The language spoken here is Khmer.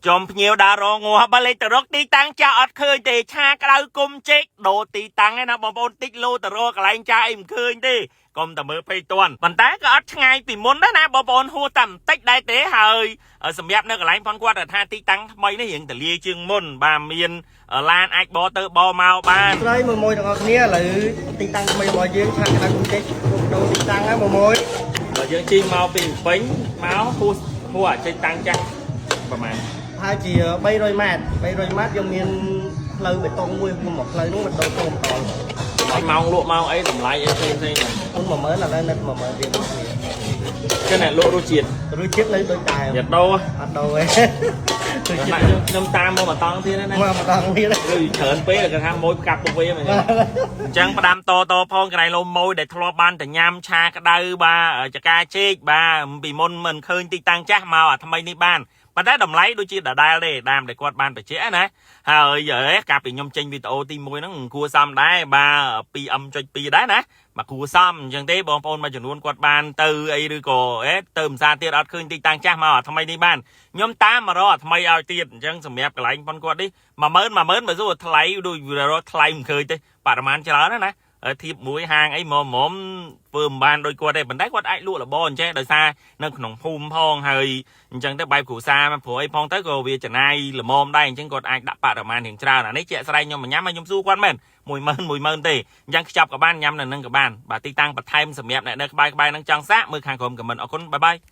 ចំភ្ញៀវដើររងងាប់បើលេខទៅរកទីតាំងចាស់អត់ឃើញទេឆាក្តៅគុំចេកដូរទីតាំងឯណាបងប្អូនតិចលោទៅរកកន្លែងចាស់អីមិនឃើញទេកុំតែមើលពេកតាន់ប៉ុន្តែក៏អត់ឆ្ងាយពីមុនដែរណាបងប្អូនហួសតែបន្តិចដែរទេហើយសម្រាប់នៅកន្លែងផងគាត់ថាទីតាំងថ្មីនេះរៀងទលាជាងមុនបាទមានឡានអាចបទៅបមកបាន ស្រីមួយមួយទាំងអស់គ្នាឥឡូវទីតាំងថ្មីរបស់យើងឆាក្តៅគុំចេកដូរទីតាំងហើយមួយមួយ បើយើងជិះមកពីពេញមកហួសហួសអាចេញតាំងចាស់ប្រហែល ហើយជា300ម៉ែត្រ300ម៉ែត្រយើងមានផ្លូវបេតុងមួយមកផ្លូវនោះមកដូរចូលបន្ត ម៉ោងលក់ម៉ោងអីតម្លៃអីផ្សេងផ្សេង មុន10000ឥឡូវនៅ10000រៀលគ្នា ចឹងអ្នកលក់រសជាតិ រសជាតិនៅដូចតែ យ៉ាដូរ អត់ដូរទេរសជាតិ ខ្ញុំតាមមកបន្តទៀតណា មកម្ដងទៀត គឺច្រើនពេកគេថាម៉ួយផ្កាប់ពុកវាមែនអញ្ចឹងផ្ដាំតតផងកន្លែងលោម៉ួយដែលធ្លាប់បានតែញ៉ាំឆាក្តៅបាទចកាចេកបាទពីមុនមិនឃើញទីតាំងចាស់មកអាថ្មីនេះបានប៉ុន្តែតម្លៃដូចជាដដែលទេតាមដែលគាត់បានបញ្ជាក់ណាហើយកាលពីខ្ញុំចេញវីដេអូទី1ហ្នឹងគួរសមដែរបាទ 2M.2 ដែរណាបាទគួរសមអញ្ចឹងទេបងប្អូនមួយចំនួនគាត់បានទៅអីឬក៏អេទៅភាសាទៀតអត់ឃើញទីតាំងចាស់មកអាថ្មីនេះបានខ្ញុំតាមមករកអាថ្មីឲ្យទៀតអញ្ចឹងសម្រាប់កន្លែងប៉ុនគាត់នេះ10000 10000បើសួរថ្លៃដូចរកថ្លៃមិនឃើញទេបរិមាណច្រើនណាស់ណាធៀបមួយហាងអីមកមុំធ្វើមិនបានដូចគាត់ទេប៉ុន្តែគាត់អាចលក់របរអញ្ចឹងដោយសារនៅក្នុងភូមិផងហើយអញ្ចឹងទៅបែបគ្រួសារព្រោះអីផងទៅក៏វាចំណាយល្មមដែរអញ្ចឹងគាត់អាចដាក់បរិមាណរៀងច្រើនអានេះជាក់ស្ដែងខ្ញុំមកញ៉ាំហើយខ្ញុំសួរគាត់មែន10000 10000ទេអញ្ចឹងខ្ចប់ក៏បានញ៉ាំនៅនឹងក៏បានបាទទីតាំងបន្ថែមសម្រាប់អ្នកនៅក្បែរក្បែរនឹងចង់សាកមើលខាងក្រោម comment អរគុណ bye bye.